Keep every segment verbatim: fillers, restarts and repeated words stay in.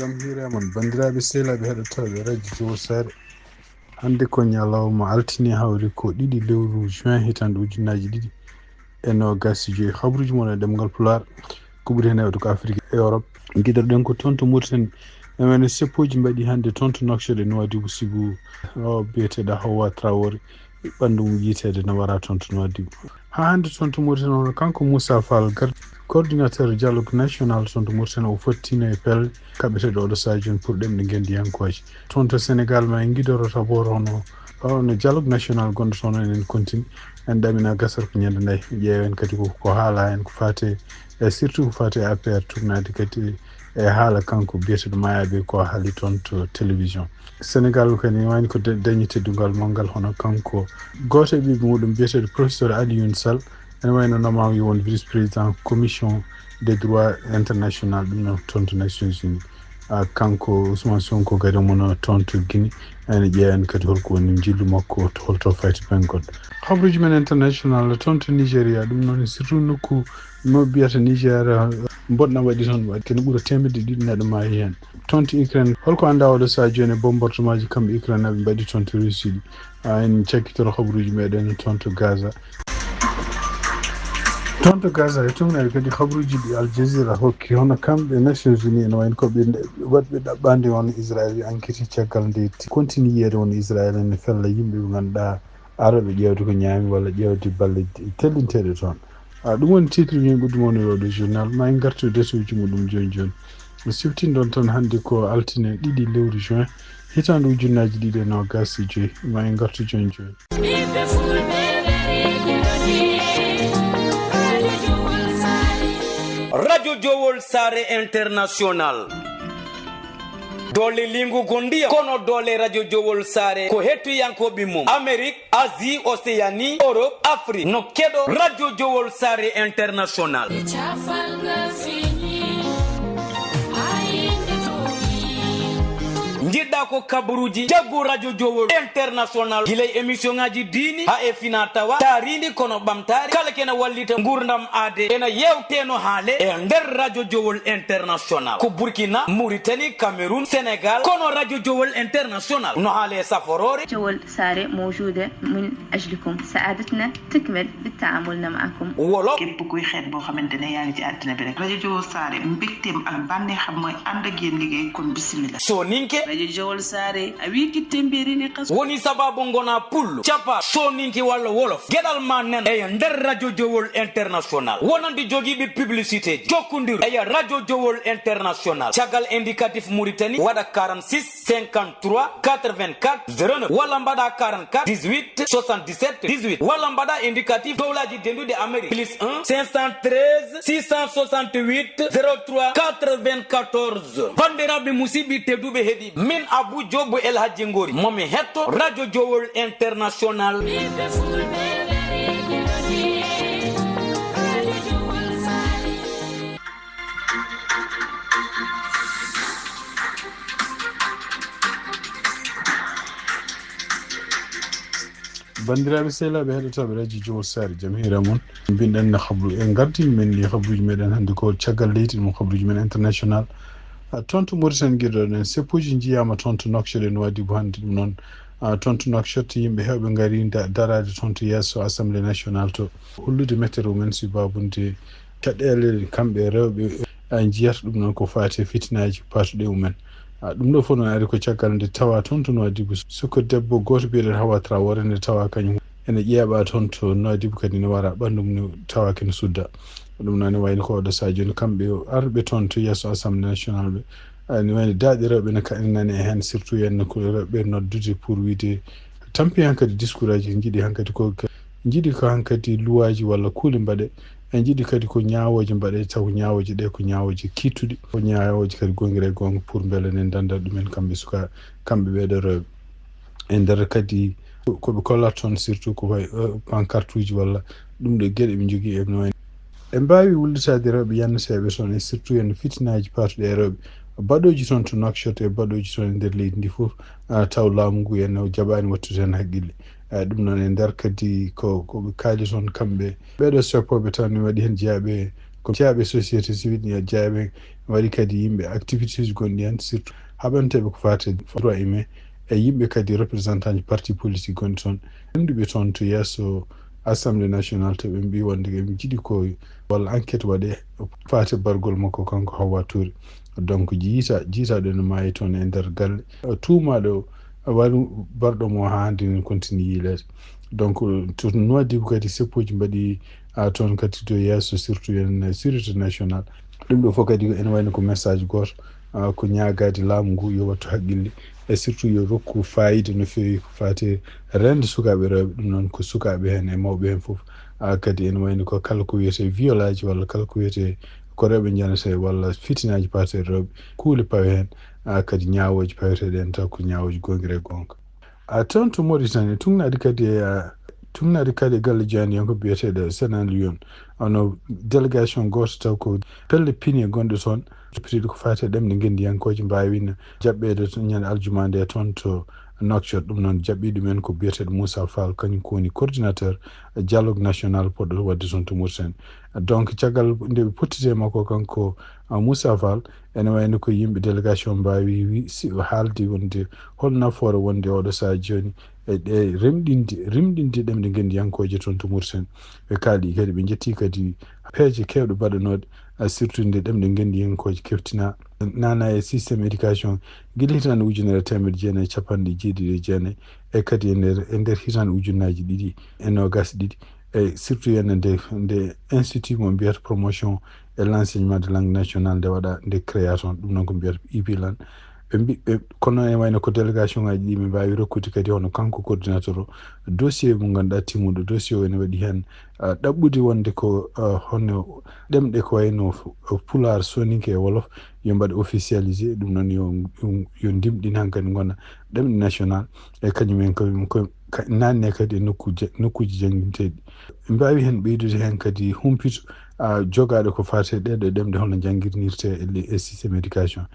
Jam hiire mon, banndiraaɓe sehilaaɓe heɗotooɓe Radio Jowol Saare. Hannde ko ñalawma altine, hawri ko ɗiɗi lewru juin, hitaande ujunnaaji ɗiɗi e noogaas e joy. Habruuji mon e ɗemngal Pulaar, ko ɓuri heen heewde ko Afrik e Europe. Ngiɗorɗen ko toon to Mauritanie. Enen seppooji mbaɗi hannde toon to Nouakchott e Nouadhibou, sibu o biyeteeɗo Hawa Traoré, ɓanndu mum yiiteede no wara toon to Nouadhibou. Haa hannde toon to Mauritanie, hono kanko Moussa Fall, gar-, coordinateur dialogue national toon to Mauritanie, o fottino e pelle kaɓeteeɗo oɗo sahaa jooni pour ɗemɗe ngenndiyankooje. Toon to Sénégal ma en ngidoro tabor hono, hono dialogue national gonɗo toon, enen continue, en ɗamina gasata ko ñande nayi, ƴeewen kadi ko, ko haala heen ko faati e, surtout ko faati e A P R, tournaade kadi e haala kanko biyeteeɗo Mayaɓe ko haali toon to télévision. Sénégal kadi wayno ko da-, dañi teddungal manngal, hono kanko gooto e ɓiɓɓe muɗum biyeteeɗo professeur Alioune Sall, ene wayno nomaama yo won vice président commission des droits international, ɗum noon toon to Nations Unies. Ah, kanko Ousmane Sonko kadi omo no toon to Guinée, ene ƴeewen kadi holko woni njillu makko, to holto fayti bangol. Habruuji men international toon to Nigeria, ɗum noon surtout nokku mo biyata Niger, ah, mboɗna waɗi toon, waɗi kene ɓura teemedde ɗiɗi neɗɗo maayi heen. Toon to Ukraine, holko anndaa oɗo sahaa jooni e bombardement ji kamɓe Ukraine aɓe mbaɗi toon to Russie ɗi? Ah, en cakkitoro habruuji meɗen toon to Gaza. Toon to Gaza e tun, eɗen kadi habruuji ɗi Al Jazeera hokki, hono kamɓe Nations Unies ene wayno ko ɓe nde-, waɗɓe ɗaɓɓande won Israel yo enquête caggal nde ti-, continue yiyeede won Israel ene fella yimɓe ɓe ngannduɗaa arooɓe ƴeewde ko ñaami walla ƴeewde balle tellinteeɗe toon. Ah, ɗum woni titre uji men ɓurɗi mawnude oɗo journal. Ma en ngartu e desuuji muɗum jooni jooni. Mi siftinɗon tan hannde ko altine ɗiɗi lewru juin, hitaande ujunnaaji ɗiɗi e noogaas e joy. Ma en ngartu jooni jooni. Ɓiɓɓe Fulɓe ɓe reeɗi woni Radio Jowol Saare. Radio Jowol Saare International. Doole lingu gondiya, kono doole Radio Jowol Saare ko hettiyankooɓe mum. Amérique, Asie, Océanie, Europe, Afrique. No keɗo Radio Jowol Saare International. Nde cafal ngal feeñi, haa yimɓe tooñi. Njiɗɗa ko kabaruuji, jaggu Radio Jowol International. Gila e émission ngaji diini, haa e fina tawa, taariindi kono ɓamtaare. Kala kena wallita ngurdam aade, ena yewte no haale e nder Radio Jowol International. Ko Burkina, Mauritanie, Cameroun, Sénégal, kono Radio Jowol International no haale e saforoore. Jowol Saare موجودة من أجلكم. سعادتنا تكمل بالتعامل معكم. Wolof. Képp kuy xeet boo xamante ne yaa ngi ci àddina bi rek. Radio Jowol Saare, mbégteem ak bànneexam mooy ànd ak yéen liggéey, kon bismillah. Soninke. Radio Jowol Saare, a wi ki temberi ne xas. Woni sababu ngona pullo, capa, soninke walla wolof. Geɗal ma nen e nder Radio Jowol International. Wonande jogiiɓe publicité ji, jokkondir e Radio Jowol International. Caggal indicatif Mauritanie, waɗa quarante-six cinquante-trois quatre-vingt-quatre zéro neuf, walla mbaɗa quarante-quatre dix-huit soixante-dix-sept dix-huit, walla mbaɗa indicatif dowlaji dendude Amérique, plus un cinq cent treize six cent soixante-huit zéro trois quatre-vingt-quatorze. Bandiraɓe musidɓe tedduɓe heɗi, min Abou Diop El Hadji Ngori, momi hetto Radio Jowol International. Ɓiɓɓe Fulɓe ɓe reeɗi woni Radio Jowol Saare. Banndiraaɓe sehilaaɓe heɗotooɓe Radio Jowol Saare, jam hiira mon. Mbinɗen no habru, en ngardini men ni habruuji meɗen hannde ko caggal leydi, ɗum habruuji men international. Ah, toon to Mauritanie ngiɗoɗen, seppuuji njiyaama toon to Nouakchott e Nouadhibou hannde, ɗum noon, ah, toon to Nouakchott yimɓe heewɓe ngari da-, daraade toon to yeeso Assemblée nationale to hollude mettere mumen, si baabunde caɗeele kamɓe rewɓe, ah, njiyata ɗum noon ko faati e fitinaaji paatuɗe mumen. Ah, ɗum ɗo fof noon ari ko caggal nde tawa toon to Nouadhibou, suka debbo gooto biyeteeɗo Hawa Traoré nde tawa kañum ene ƴeeɓa toon to Nouadhibou, kadi ne wara ɓanndu mum ne tawa kene sudda. Ɗum noon ne wayno ko oɗo sahaa jooni kamɓe arɓe toon to yeeso Assemblée nationale ɓe. Ah, ne wayno daaɗe rewɓe ne ka-, nani e heen, surtout heen ko rewɓe noddude pour wiide tampi hankadi discours aji njiɗi hankadi ko, njiɗi ko hankadi luwaaji walla kuule mbaɗe. En njiɗi kadi ko ñaawooje mbaɗe, taw ñaawooje ɗe ko ñaawooje kiittuɗe, ko ñaawooje kadi goongira e goonga pour mbele ne ndanda ɗumen kamɓe suka, kamɓe ɓeɗo rewɓe. E nder kadi ko ɓe kollata toon surtout ko way, eh, pancartuuji walla ɗum ɗo geɗe ɓe njogii e no wayno. En mbaawi wullitaade rewɓe yanneteeɓe toon e surtout en fitinaaji paatuɗi e rewɓe. Baɗooji toon to Nouakchott e baɗooji toon e nder leydi ndi fof, ah, taw laamu ngu en o jaɓaani wattude heen haqqille. Eh, ɗum noon e nder kadi ko, ko ɓe kaali toon kamɓe. Ɓeɗo seppooɓe tan ne waɗi heen jeyaaɓe Ko jeyaaɓe société civile, jeyaaɓe, waɗi kadi yimɓe activités gonɗi heen, surtout haɓanteeɓe ko faati droit humain, e yimɓe kadi représentant ji parti politique gonɗi toon. Rennduɓe toon to yeeso Assemblée nationale, to ɓe mbii wonde ɓe njiɗi ko walla enquête waɗee faati bargol makko kanko Hawa Touré. Donc, jiita-, jiitaaɗo ene maayi toon e nder galle. Tuumaaɗo wari barɗo mo haa hannde ene continue yiileede. Donc, to Nouadhibou kadi seppooji mbaɗi, a, toon kadi to yeeso, surtout en sûreté nationale. Ɗum ɗo fof kadi ko ene wayno ko message gooto, a, ko ñaagaade laamu ngu yo wattu haqqille, e surtout yo rokku faayiida no feewi ko faati e reende sukaaɓe rewɓe. Ɗum noon ko sukaaɓe heen e mawɓe heen fof. A, kadi ene wayno ko kala ko wiyetee violaaji walla kala ko wiyetee ko rewɓe njanata walla fitinaaji paateeɗi rewɓe, kuule pawe heen, a, kadi ñaawooji paweteeɗi heen taw ko ñaawooji goonga e goonga. A, toon to Mauritanie, tugnaade kadi e, a, tugnaade kadi e galle jaayndiyanko biyeteeɗo Sénat Lyon, hono délégation gooto taw ko pelle pine gonɗo toon, toppitiiɗo ko faati e ɗemɗe ngenndiyankooje, mbaawino jaɓɓeede to ñande aljuma nde toon to Nouakchott. Ɗum noon jaɓɓii ɗumen ko biyeteeɗo Moussa Fall, kañum ko woni coordinateur dialogue national poɗɗo waɗde toon to Mauritanie. Donc, caggal nde ɓe pottiti e makko kanko, a, Moussa Fall, ene wayno ko yimɓe délégation mbaawi wi-, si-, haalde wonde hol nafoore wonde oɗo sahaa jooni e ɗe rimɗinde, rimɗinde ɗemɗe ngenndiyankooje toon to Mauritanie. Ɓe kaali kadi, ɓe njetti kadi peeje keewɗe baɗanooɗe, a, surtout nde ɗemɗe ngenndiyankooje keftina, nana e système éducation, gila hitaande ujunere e teemedde jeenayi e capanɗe jeeɗiɗi e jeenayi, e kadi e nder, e nder hitaande ujunnaaji ɗiɗi e noogaas ɗiɗi, e surtout heen nde, nde institut mo mbiyata promotion et l'enseignement de langue nationale nde waɗa, nde création, ɗum noon ko mbiyata I P L A N. Ɓe mbi-, ɓe, kono e wayno ko délégation ngaji ɗi ɓe mbaawi rokkude kadi hono kanko coordinateur o, dossier mo ngannduɗaa timmuɗo, dossier o ene waɗi heen, a, ɗaɓɓude wonde ko, a, hono ɗemɗe ko wayno f-, Pulaar, Soninke e Wolof yo mbaɗe officialisé, ɗum noon yo, yo, yo ndimɗin hankadi ngona ɗemɗe national, e kañum en ko, ko ka-, naanne kadi e nokkuuje, nokkuuji jannginteeɗi. Ɓe mbaawi heen ɓeydude heen kadi humpito, a, jogaaɗo ko faati e ɗee ɗoo ɗemɗe, hono njanngirnirtee e le-, e système éducation.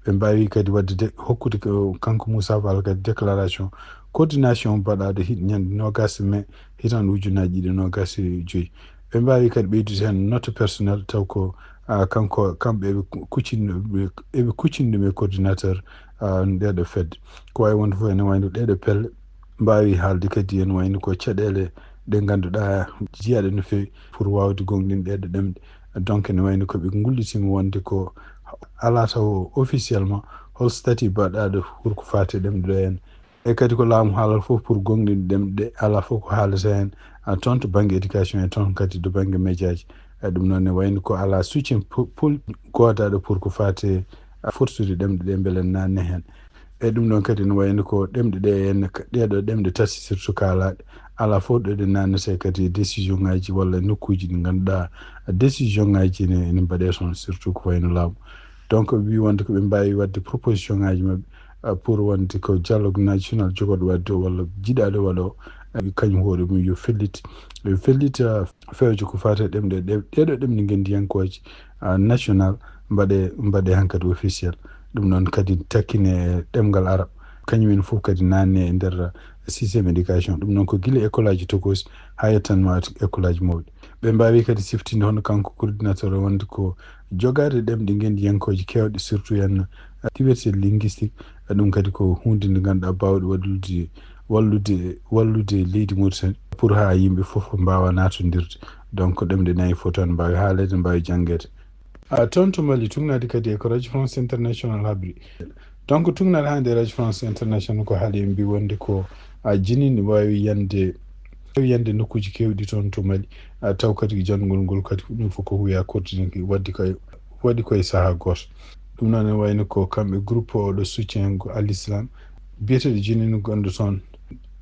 Ɓe mbaawi kadi waɗde de-, hokkude ko, kanko Moussa Fall kadi déclaration coordination baɗaaɗo hit-, ñande noogaas mai hitaande ujunnaaji ɗiɗi e noogaas e joy. Ɓe mbaawi kadi ɓeydude heen note personnel taw ko, a, kanko, kamɓe eɓe ku-, kuccin-, eɓe kuccini ɗum e coordinateur, a, ndeeɗo fedde. Ko waawi wonde fof ene wayno ɗeeɗo pelle mbaawi haalde kadi ene wayno ko caɗeele ɗe ngannduɗaa jiyaaɗe no feewi pour waawde goongɗinde ɗeeɗo ɗemɗe. Donc ene wayno ko ɓe ngullitiima wonde ko alaa taw officiellement hol statut baɗaaɗo pour ko faati e ɗemɗe ɗo heen. E kadi ko laamu haalata fof pour goongɗinde ɗemɗe ɗe, alaa fof ko haalata heen, a, toon to bannge éducation e toon kadi to bannge médiaji. E ɗum noon ne wayno ko alaa soutien po-, pol-, goodaaɗo pour ko faati e, a, fortude ɗemɗe ɗe mbele naanne heen. E ɗum ɗoon kadi ne wayno ko ɗemɗe ɗe heen, ɗee ɗoo ɗemɗe tati surtout kaalaaɗe. Alaa fof ɗo ɗe naannetee kadi e décision ngaji walla e nokkuuji ɗi ngannduɗaa décision ngaji ne, ne mbaɗee toon surtout ko wayno laamu. Donc ɓe mbi wonde ko ɓe mbaawi waɗde proposition ngaji maɓɓe, a, pour wonde ko dialogue national jogorɗo waɗde o walla jiɗaaɗo waɗa o, a, kañum hoore mum yo fellit, yo fellit, a, fewje ko faati e ɗemɗe, ɗe, ɗee ɗoo ɗemɗe ngenndiyankooje, a, national mbaɗee, mbaɗee hankadi officiel. Ɗum noon kadi takkine e ɗemngal arab. Kañum en fof kadi naanne e nder système éducation. Ɗum noon ko gila école aji tokoosi haa yettan ma école aji mawɗi. Ɓe mbaawi kadi siftinde hono kanko coordinateur o wonde ko jogaade ɗemɗe ngenndiyankooje keewɗe, surtout en diversité linguistique. Ɗum kadi ko huunde nde ngannduɗaa baawɗe waɗlude, wallude, wallude leydi Mauritanie pour haa yimɓe fof mbaawa naatondirde. Donc ɗemɗe nayi fof tan mbaawi haaleede, mbaawi janngeede. A, toon to Mali, tugnaade kadi e ko Radio France International habri. Donc tugnaade hannde e Radio France International ko haali en mbi wonde ko, a, jinin waawi yande, waawi yande nokkuuji keewɗi toon to Mali. A, taw kadi janngol ngol kadi ko ɗum fof ko huya coordination waɗi koye, waɗi koye sahaa gooto. Ɗum noon ne wayno ko kamɓe groupe oɗo soutien ngo Al Islam biyeteeɗo jinin gonɗo toon.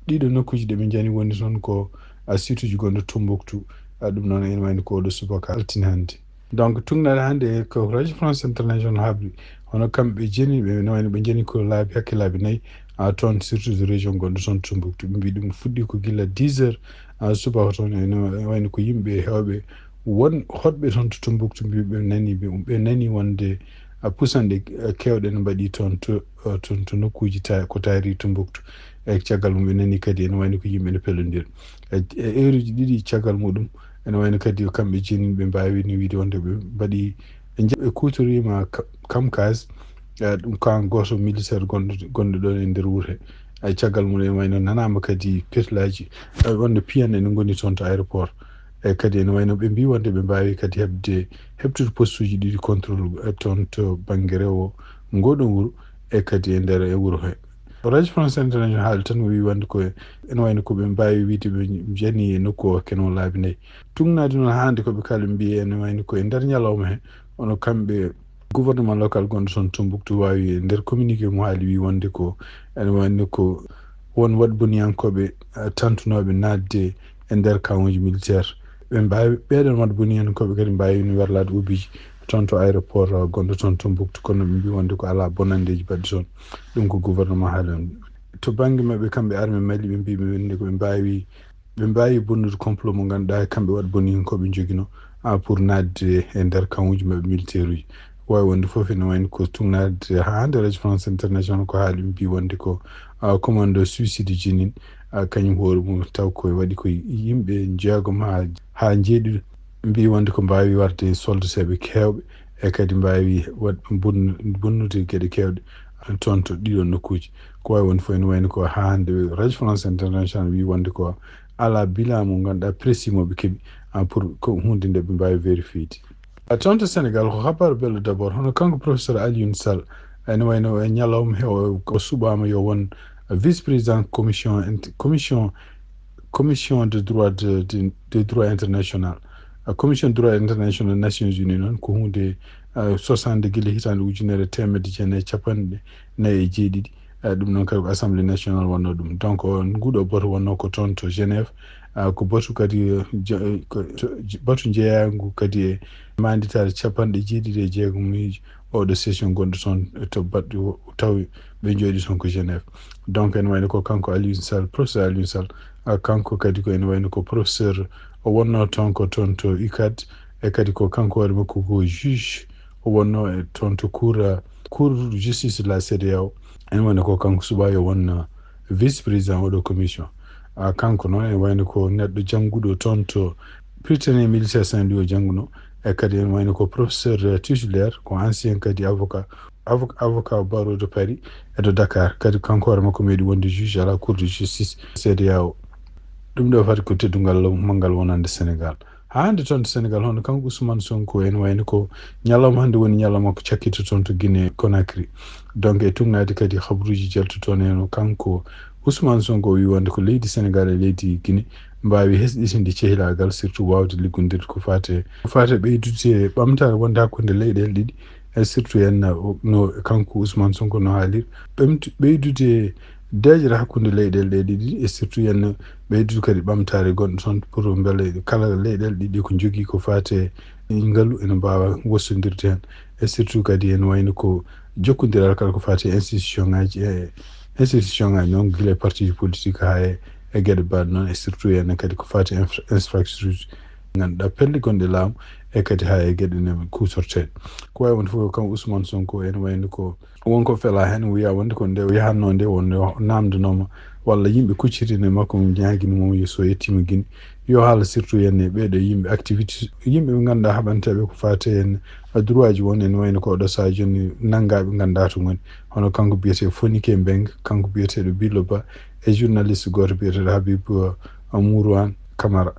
Ɗiɗo nokkuuji ɗe ɓe njani woni toon ko, a, site uji gonɗo Tombouctou. A, ɗum noon ene wayno ko oɗo subaka altine hannde. Donc tugnaade hannde ko Radio France International habri, hono kamɓe jeni ɓe no wayno ɓe jeni ko laabi hakke laabi nayi, a, toon surtout région gonɗo toon Tombouctou. Ɓe mbi ɗum fuɗɗi ko gila dix heures, a, subaka toon, ene wayno ko yimɓe heewɓe won hoɗɓe toon to Tombouctou mbi ɓe nani, ɓe, ɓe nani wonde, a, pusanɗe, a, keewɗe ne mbaɗi toon to, a, toon to nokkuuji ta-, ko taari Tombouctou. E caggal mum ɓe nani kadi ene wayno ko yimɓe ne pelondira. E, e heure uji ɗiɗi caggal muɗum, Ene wayno kadi kamɓe jeenin ɓe mbaawi ni wiide wonde ɓe mbaɗi, ɓe nja-, ɓe kuutoriima ka-, kamkaze, eh, ɗum kan gooto militaire gonɗo, gonɗo ɗon e nder wuro he. Eh, caggal mum ene wayno nanaama kadi petlaaji, eh, wonde piyan ene ngoni toon to aéroport. Eh, kadi ene wayno ɓe mbii wonde ɓe mbaawi kadi heɓde, heɓtude postuuji ɗiɗi contrôle, eh, toon to bannge rewo ngoo ɗoon wuro, e kadi e nder e wuro he. Radio France International haali tan o wii wonde ko ene wayno ko ɓe mbaawi wiide ɓe njani e nokku o keno laabi nayi. Tugnaade noon haa hannde ko ɓe kala mbiyi ene wayno ko e nder ñalawma he, ono kamɓe gouvernement local gonɗo toon Tombouctou waawi e nder communiqué mo haali wii wonde ko ene wayno ko won waɗboniyankooɓe, eh, tantunooɓe naatde e nder camp uji militaire. Ɓe mbaawi, ɓeeɗoon waɗboniyankooɓe kadi mbaawi no werlaade ubiji toon to aéroport, eh, gonɗo toon Tombouctou, kono ɓe mbii wonde ko alaa bonanndeeji baɗɗi toon. Ɗum ko gouvernement haali on. To bannge maɓɓe, kamɓe armée Mali, ɓe mbii ɓe wonde ko ɓe mbaawi, ɓe mbaawi bonnude complot mo ngannduɗaa kamɓe waɗboniyankooɓe njogino, ah, pour naatde e nder camp uji maɓɓe militaire uji. Waawi wonde fof ene wayno ko tugnaade haa hannde Radio France International ko haali, ɓe mbii wonde ko, ah, commando suicide Jenin, ah, kañum hoore mum taw ko waɗi ko yimɓe jeegom haa, haa njeeɗiɗo mbii wonde ko mbaawi warde soldateeɓe keewɓe, e kadi mbaawi waɗ-, bonnu-, bonnude geɗe keewɗe toon to ɗiɗo nokkuuji. Ko waawi wonde fof ene wayno ko haa hannde Radio France International wii wonde ko alaa bilan mo ngannduɗaa précis mo ɓe keɓi, ah, pour ko huunde nde ɓe mbaawi vérifiede. Ah, toon to Sénégal ko habaaru belɗo d'abord, hono kanko professeur Alioune Sall, ene wayno e ñalawma he o, o suɓaama yo won vice-président commission int-, commission, commission de droit de, de, de droit international. Ah, commission de droit international Nations Unies noon ko huunde, ah, sosande gila hitaande ujunere teemedde jeenayi e capanɗe nayi e jeeɗiɗi. Eh, ɗum noon kadi ko Assemblée nationale wonnoo ɗum. Donc, o, nguɗo batu wonnoo ko toon to Genève. Ah, ko batu kadi, eh, ja-, eh, ko to, j-, batu jeyaangu kadi e maanditaare capanɗe jeeɗiɗi e jeegom miiji oɗo session gonɗo toon, eh, to baɗɗo o, tawi ɓe njooɗi toon ko Genève. Donc, ene wayno ko kanko Alioune Sall, professeur Alioune Sall, ah, kanko kadi ko ene wayno ko professeur, o wonnoo toon ko toon to UCAD, e kadi ko kanko hoore makko ko juge, o wonnoo e toon to cour, ah, Cour de justice de la CEDEAO, ene wayno ko kanko suɓaa yo won, uh, vice-président oɗo commission. Uh, kanko noon ene wayno ko neɗɗo jannguɗo toon to Prytanée militaire Saint-Louis o jannguno, e kadi ene wayno ko professeur, uh, titulaire, ko ancien kadi avocat, avo-, avocat barreau de Paris e de Dakar. Kadi kanko hoore makko meeɗi wonde juge à la Cour de justice CEDEAO. Ɗum ɗo fati ko teddungal law manngal wonande Sénégal. Haa hannde toon to Sénégal, hono kanko Ousmane Sonko, ene wayno ko ñalawma hannde woni ñalawma ko cakkito toon to Guinée Conakry. Donc, e tugnaade kadi habaruuji jaltuɗi toon, ene kanko Ousmane Sonko o wii wonde ko leydi Sénégal e leydi Guinée mbaawi hesɗitinde cehilaagal, surtout waawde liggondirde ko faate, ko faate ɓeydude ɓamtaare wonde hakkunde leyɗeele ɗiɗi, e surtout en, o, no kanko Ousmane Sonko no haaliri, ɓemtu-, ɓeydude deeƴre hakkunde leyɗeele ɗe ɗiɗi, e surtout en ɓeydude kadi ɓamtaare gonɗo toon pour mbele kala leyɗeele ɗiɗi ko njogii ko faate ngalu ene mbaawa wostondirde heen. E surtout kadi ene wayno ko jokkondiral kala ko faate institution ngaji, e institution ngaji noon gila e parti politique haa e, e geɗe mbaɗe noon, e surtout en kadi ko faate infra-, infrastructure ngannduɗaa pelle gonɗe laamu, e kadi haa e geɗe ɗe kuutorteeɗe. Ko waawi wonde fof kam Ousmane Sonko ene wayno ko won ko felaa heen, wiyaa wonde ko nde o yahatnoo nde, wonde o naamndanooma, walla yimɓe kuccitiiɗo e makko, ñaaginoo mo yo so yettiima Guinée, yo haal surtout en e ɓeeɗo yimɓe activité, yimɓe ɓe ngannduɗaa haɓanteeɓe ko faati heen droit ji won, ene wayno ko oɗo sahaa jooni nanngaaɓe ngannduɗaa to ngoni, hono kanko biyetee Fonike Mbengue, kanko biyeteeɗo Billo Ba, e journaliste gooto biyeteeɗo Habib, uh, Mourwane Camara.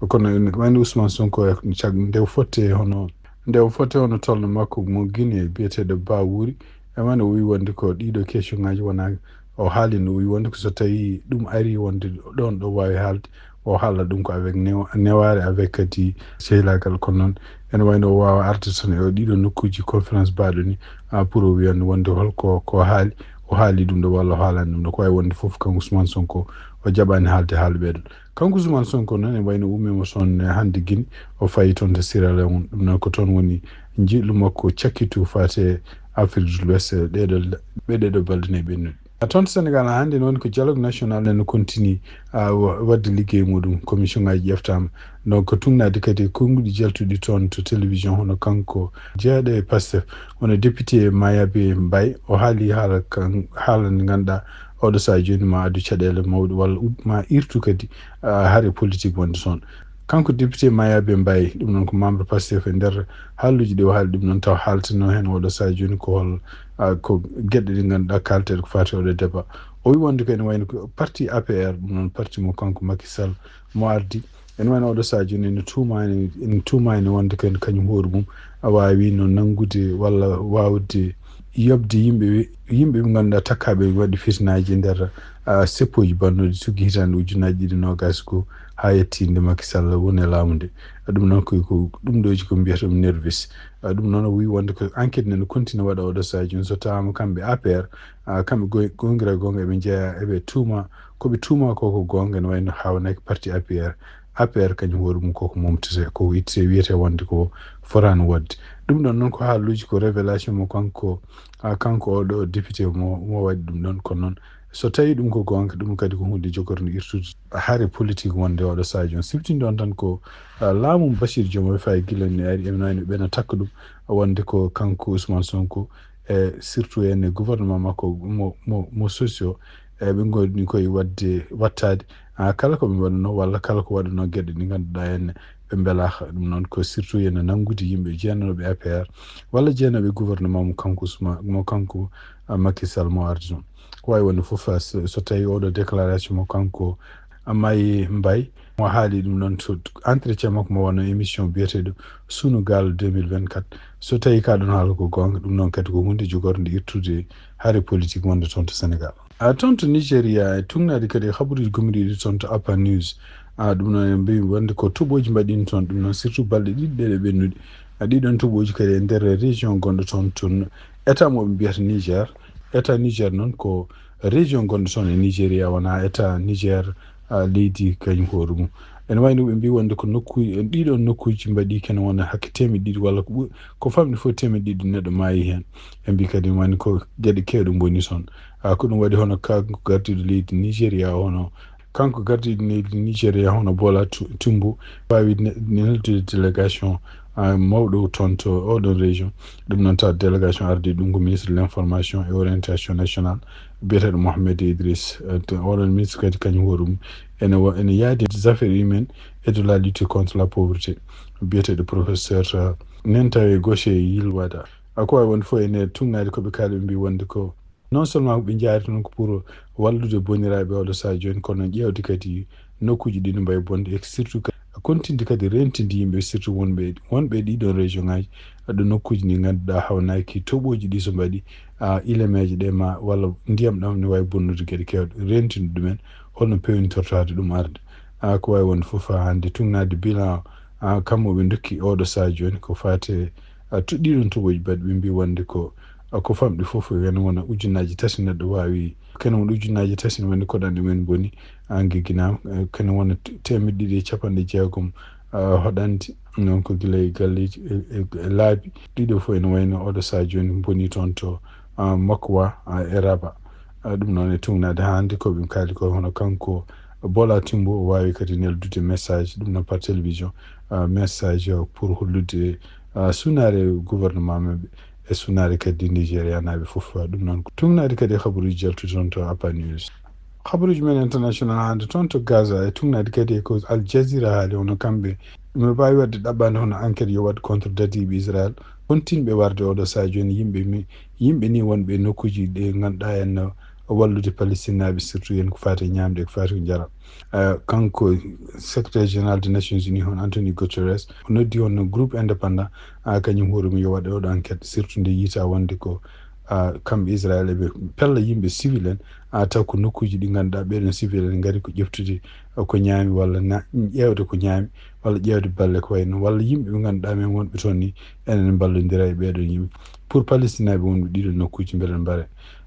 Kono ene wayno Ousmane Sonko e cag-, nde o fotte hono, nde o fotte hono tolno makko mo Guinée biyeteeɗo Ba Wuri, e wayno o wii wonde ko ɗiɗo question ngaji wona, o haali no o wii wonde ko so tawi ɗum ari wonde ɗon ɗo waawi haalde, o haala ɗum ko avec newa-, newaare, avec kadi sehilaagal. Kono noon ene wayno o waawa arde tan e o ɗiɗo nokkuuji conférence mbaɗo ni, ah, pour o wiyan wonde holko ko haali, o haali ɗum ɗo walla o haalani ɗum ɗo. Ko wawi wonde fof kanko Ousmane Sonko o jaɓani haalde haala ɓeɗon. Kanko Ousmane Sonko noon ene wayno ummiima toon e hannde Guinée, o fayi toon to Sierra Leone. Ɗum noon ko toon woni njiɗlu makko cakkitu faate Afrique de l'Ouest e ɗeɗo, ɓe ɗeɗo balɗe nayi ɓennuɗe. A toon to Sénégal hannde noon ko dialogue national ene continue, ah, wa-, waɗde liggey muɗum, commission ngaji ƴeftaama. Donc ko tugnaade kadi e konnguɗi jaltuɗi toon to télévision hono kanko jeeyaɗo e Pastef, hono député Mayabe Mbaye, o haali haala kan, haala nde ngannduɗaa oɗo sahaa jooni ma addu caɗeele mawɗe walla ud-, ma irtu kadi, ah, hare politique wonde toon. Kanko député Mayabe Mbaye, ɗum noon ko membre Pastef e nder haalluuji ɗi o haali ɗum noon, taw haaltino heen oɗo sahaa jooni ko hol, ah, ko geɗe ɗe ngannduɗaa kaalteeɗe ko faati oɗo débat. O wi wonde ko ene wayno ko parti A P R, ɗum noon parti mo kanko Macky Sall mo ardi. Ene wayno oɗo sahaa jooni ene tuumaani, ene tuumaani wonde ko kañum hoore mum a waawi no nanngude walla waawde yoɓde yimɓe, yimɓe ɓe ngannduɗaa takkaaɓe waɗi fitinaaji e nder, ah, seppooji bannooɗi tuggi hitaande ujunnaaji ɗiɗi noogaas ko haa yetti nde Macky Sall woni e laamu nde. Ɗum noon ko, ko ɗum ɗooji ko mbiyata ɗum nervis. Ah, ɗum noon o wi wonde ko enquête ne no continue waɗa oɗo sahaa jooni so tawaama kamɓe A P R, ah, kamɓe goy-, goongira goonga eɓe njeeya, eɓe tuuma, ko ɓe tuuma ko ko goonga ene wayno haawnaki parti A P R. A P R kañum hoore mum koko momtete, koko ittete wiyete wonde ko fotaani wonde. Ɗum ɗon noon ko haalluuji ko révélation mo kanko, ah, kanko oɗo député mo, mo waɗi ɗum ɗon. Kono noon so tawi ɗum ko goonga, ɗum kadi ko hunde jogornde irtude hare politique wonde oɗo sahaa jooni. Siftin ɗon tan ko, ah, laamu Bassirou Diomaye Faye gila nde ari, ene wayno ɓe no takka ɗum wonde ko kanko Ousmane Sonko e surtout en e gouvernement makko mo, mo, mo socio, e ɓe ngoni koye waɗde, waɗtaade, ah, kala ko ɓe mbaɗuno walla kala ko waɗuno geɗe ɗe ngannduɗaa en ɓe mbelaaka. Ɗum noon ko surtout ene nanngude yimɓe jeenooɓe A P R walla jeenooɓe gouvernement mo kanko Ousmane, mo kanko, ah, Macky Sall mo ardi ɗum. Ko waawi wonde fof, ah, so, so tawi oɗo déclaration mo kanko, ah, Mayabe Mbaye, mo haali ɗum noon to entretien makko mo wonno émission biyeteeɗo Sunugal deux mille vingt-quatre. So tawi ka ɗon haala ko goonga, ɗum noon kadi ko hunde jogornde irtude hare politique wonde toon to Sénégal. A toon to Nigeria, e tugnaade kadi e habaruuji gomriiɗi toon to Apa News. A ɗum noon en mbi wonde ko toɓooji mbaɗiino toon, ɗum noon surtout balɗe ɗiɗi ɗeɗe ɓennuɗe. A ɗiɗon toɓooji kadi e nder région gonɗo toon, toon état mo ɓe mbiyata Niger. État Niger noon ko région gonɗo toon e Nigeria, wonaa état Niger, ah, leydi kañum hoore mum. Ene wayno ɓe mbi wonde ko nokku, ɗiɗon nokkuuji mbaɗi kene wona hakke teemeɗɗe ɗiɗi walla ko ɓuri, ko famɗi fof teemeɗɗe ɗiɗi neɗɗo maayi heen. Ɓe mbi kadi woni ko geɗe keewɗe mboni toon. Ah, ko ɗum waɗi hono kanko gardiiɗo leydi Nigeria, hono kanko gardiiɗo leydi Nigeria, hono Bola Tu-, Tinubu, waawi ne-, neldude délégation, ah, mawɗo toon to oɗon région. Ɗum noon tawa délégation ardi ɗum ko ministre de l'information et orientation nationale, biyeteeɗo Mohamed Idriss. Eh, to oɗon ministre kadi kañum hoore mum ene wa-, ene yaadi des affaires humaines et de la lutte contre la pauvreté, biyeteeɗo professeur, eh, Nentawe Goshe Yilwada. A ko waawi wonde fof ene tugnaade ko ɓe kaali, ɓe mbi wonde ko non seulement ko ɓe njaari toon ko pour wallude boniraaɓe oɗo sahaa jooni, kono ƴeewde kadi nokkuuji ɗi no mbayi bonde, e surtout ka-, kontinde kadi rentinde yimɓe, surtout wonɓe, wonɓe e ɗiɗon région ngaji, ɗo nokkuuji ɗi ngannduɗaa hawnaaki toɓooji ɗi so mbaɗi, a, ilemeeje ɗe ma walla ndiyam ɗam ne waawi bonnude geɗe keewɗe, rentinde ɗumen, holno pewintortaade ɗum arde. A, ko waawi wonde fof haa hannde tugnaade bilan, a, kammo ɓe ndokki oɗo sahaa jooni ko faati, a, to-, ɗiɗon toɓooji mbaɗi, ɓe mbi wonde ko, a, ko famɗi fof ene wona ujunnaaji tati neɗɗo waawi, kene wona ujunnaaji tati ne woni koɗanɗe men boni, a, ngigginaama, e, kene wona te-, teemeɗɗe ɗiɗi e capanɗe jeegom, a, hoɗanti, noon ko gila e galleeji, e, e, e laabi. Ɗiɗo fof ene wayno oɗo sahaa jooni boni toon to, a, Mokwa, a, e Raba. A, ɗum noon e tugnaade haa hannde ko ɓe kaali ko hono kanko Bola Tinubu o waawi kadi neldude message, ɗum noon par télévision, a, message pour hollude, a, sunaare gouvernement maɓɓe e sunaare kadi Nigerianaaɓe fof. Ɗum noon ko tugnaade kadi e habaruuji jaltude toon to Apa News. Habaruuji men international hannde toon to Gaza e tugnaade kadi e ko Al Jazeera haali, hono kamɓe ɓe mbaawi waɗde ɗaɓɓaande hono enquête yo waɗ contre dadiiɓe Israël, kontinɓe warde oɗo sahaa jooni yimɓe mi-, yimɓe ni wonɓe e nokkuuji ɗe ngannduɗaa en no wallude Palestinaaɓe, surtout en ko faati e ñaamde e ko faati ko njaram. Eh, kanko secrétaire général des Nations Unies, hono Antonio Guterres, o noddi hono groupe indépendant, a, kañum hoore mum yo waɗe oɗo enquête, surtout nde yiita wonde ko, a, kamɓe Israël eɓe pella yimɓe civil en, a, taw ko nokkuuji ɗi ngannduɗaa ɓeɗon civil en ngari ko ƴeftude, a, ko ñaami walla na-, ƴeewde ko ñaami walla ƴeewde balle ko wayi noon, walla yimɓe ɓe ngannduɗaa men wonɓe toon ni enen mballondira e ɓeɗon yimɓe. Pour Palestinaɓe wonɓe ɗiɗo nokkuuji mbele mbare,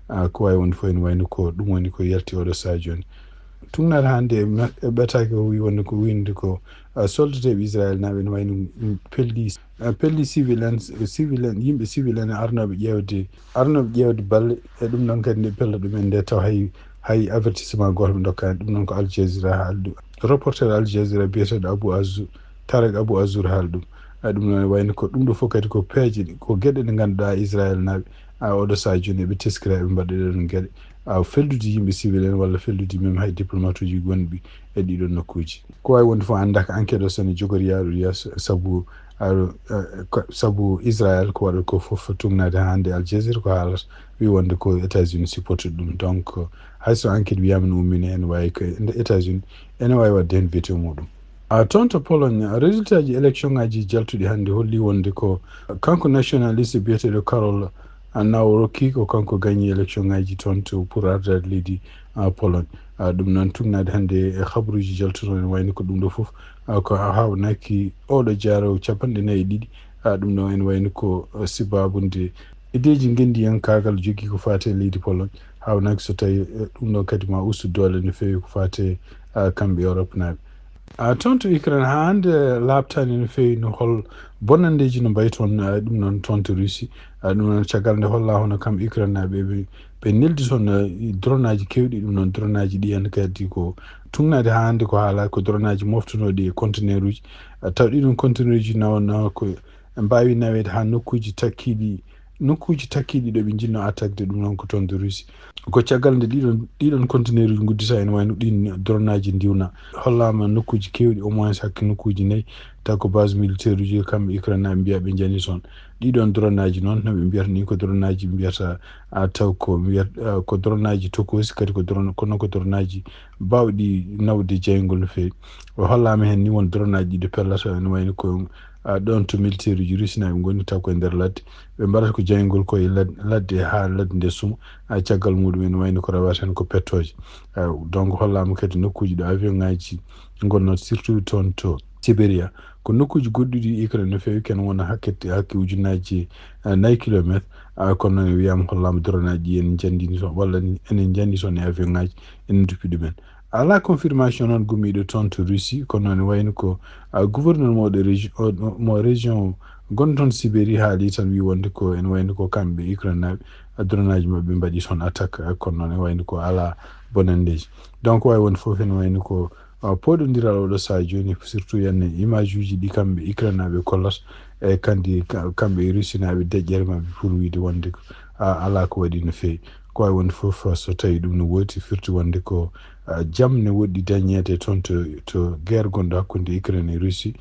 a, ko wawi wonde fof ene wayno ko ɗum woni ko yalti oɗo sahaa jooni. Tugnaade hannde e ma-, e ɓataake o wi wonde ko winde ko, a, soldateeɓe Israël naaɓe ene wayno, mm, pelli, a, pelli civil en, civil en, yimɓe civil en arnooɓe ƴeewde, arnooɓe ƴeewde balle e ɗum noon kadi nde pella ɗum en nde taw hay, hay avertissement gooto ɓe ndokkaani. Ɗum noon ko Al Jazeera haali ɗum. Reporter Al Jazeera biyeteeɗo Abu Azzu, Tarek Abu Azur haali ɗum. A, ɗum noon wayno ko ɗum ɗo fof kadi ko peeje ɗe, ko geɗe ɗe ngannduɗaa Israël naaɓe, a, oɗo sahaa jooni eɓe teskira eɓe mbaɗa ɗee ɗoon geɗe. fellude yimɓe civil en walla fellude même hay diplomate uji gonɗi e ɗiɗon nokkuuji. Ko waawi wonde fof anndaa ko enquête o sene jogori yaarude yeeso sabu sabu Israël ko waɗata ko fof tugnaade haa hannde Al Jazeera ko haalata wi wonde ko États-Unis supporte ɗum. Donc hay so enquête wiyaama no ummini ene waawi ko États-Unis ene waawi waɗde heen veto muɗum. A toon to Pologne, résultat ji élection ngaji jaltuɗi hannde holli wonde ko kanko nationaliste biyeteeɗo Karol Nawrocki ko kanko gagni élection ngaji toon to pour ardade leydi Pologne. Ɗum noon tugnaade hannde e habruuji jaltuɗo ene wayno ko ɗum ɗo fof ko hawnaki oɗo jaaro capanɗe nayi e ɗiɗi. Ɗum ɗo ene wayno ko sababu nde ideeji ngendiyankaagal jogii ko faati e leydi Pologne, hawnaki so tawi ɗum ɗo kadi ma ustu doole no feewi ko faati e kamɓe Europe naaɓe. A toon to Ukraine haa hannde laaɓtaani no feewi no hol bonanndeeji no mbayi toon ɗum noon toon to Russie. Ɗum noon caggal nde hollaa hono kam Ukraine naaɓe ɓe ɓe neldi toon dronaaji keewɗi ɗum noon dronaaji ɗi en kadi ko tugnaade haa hannde ko haalaa ko dronaaji moftanooɗi e conteneur uji taw ɗiɗon conteneur uji nawa nawa ko mbaawi naweede haa nokkuuji takkiiɗi nokkuuji takkiiɗi ɗo ɓe njinnoo attaquede ɗum noon ko toon to Russie. Ko caggal nde ɗiɗon ɗiɗon conteneur uji nguddita ene wayno ɗin dronaaji ndiwna hollaama nokkuuji keewɗi au moins hakke nokkuuji nayi taw ko base militaire uji kamɓe Ukraine naaɓe mbiya ɓe njani toon. Ɗiɗon dronaaji noon no ɓe mbiyata ni ko dronaaji mbiyata taw ko mbiyata ko dronaaji tokoosi kadi ko dron kono ko dronaaji baawɗi nawde jeyngol no feewi. O hollaama heen ni won dronaaji ɗiɗi pellata ene wayno ko ɗoon to militaire uji Russie naaɓe ngoni taw koye nder ladde ɓe mbaɗata ko jeyngol koye ladde haa ladde nde suma. Caggal muɗum ene wayno ko rewata heen ko pettooje. Donc hollaama kadi nokkuuji ɗo avion ngaji ngonnoo surtout toon to Siberia ko nokkuuji goɗɗuɗi Ukraine no feewi ken wona hakke hakke ujunnaaji nayi kilometre. Kono noon wiyaama hollaama dronaaji ɗi ene njandini toon walla ene njandi toon e avion ngaji ene duppi ɗumen. Alaa confirmation noon gummiiɗo toon to Russie kono noon wayno ko gouverneur mo ɗo région mo région gonɗo toon Siberia haali tan wi wonde ko ene wayno ko kamɓe Ukraine naaɓe dronaaji maɓɓe mbaɗi toon attaque kono noon wayno ko alaa bonanndeeji. Donc waawi wonde fof ene wayno ko pooɗondiral oɗo sahaa jooni surtout yenne image uji ɗi kamɓe Ukraine naaɓe kollata e kandi kamɓe e Russie naaɓe deƴƴere maɓɓe pour wiide wonde alaa ko waɗi no feewi. Ko waawi wonde fof so tawi ɗum no woodi firti wonde ko jam ne woɗɗi dañeede toon to to guerre gonɗo hakkunde Ukraine e Russie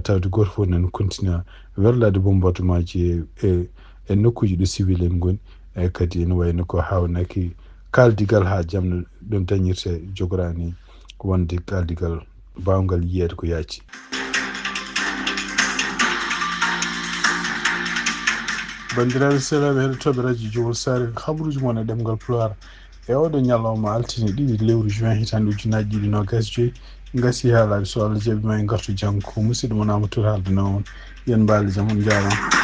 tawde gooto fof nana kontina werlaade bombardement ji e e nokkuuji ɗo civil en ngoni. E kadi ene wayno ko hawnaki kaaldigal haa jam no ɗum dañirte jogoraani wonde kaaldigal baawngal yiyeede ko yaaji. Banndiraaɓe selaaɓe heɗotooɓe radio Jowol Saare ko habruuji mon e ɗemngal Pulaar e oɗo ñalawma altine ɗiɗi lewru juin hitaande ujunaaji ɗiɗi noogas joyi. Ngasi haalaaji so Allah jaɓi ma en ngartu janngo ko musidɗo mon Amadou Touré haaldanoo on. Yen mbaali jam on njaaraama.